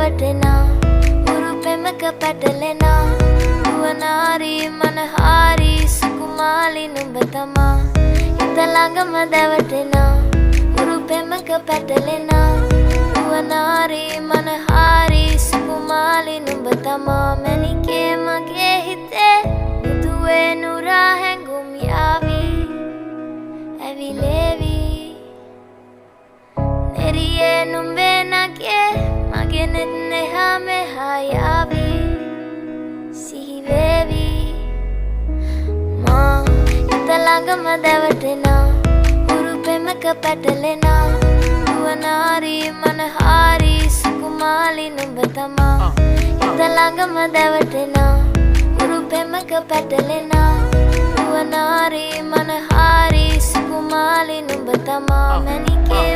දැවටෙනා, උරු පෙමක පැටලෙනා. නුවනාරී මනහාරී සුකුමාලි නුඹ තමා. හිත ළඟම දැවටෙනා, උරු පෙමක පැටලෙනා. නුවනාරී මනහාරී සුකුමාලි නුඹ තමා. මැණිකේ මගේ හිතේ මුදුවේ නුරා හැඟුම් යාවි ඇවිලේවි. නෙරියේ නුඹේ නගේ මගේ නෙත් එහා මෙහා යාවි සිහිවේවි. මා හිත ළඟම දැවටෙනා, උරු පෙමක පැටලෙනා. නුවනාරී මනහාරී සුකුමාලි නුඹ තමා. හිත ළඟම දැවටෙනා, උරු පෙමක පැටලෙනා. නුවනාරී මනහාරී සුකුමාලි නුඹ තමා. මැණිකේ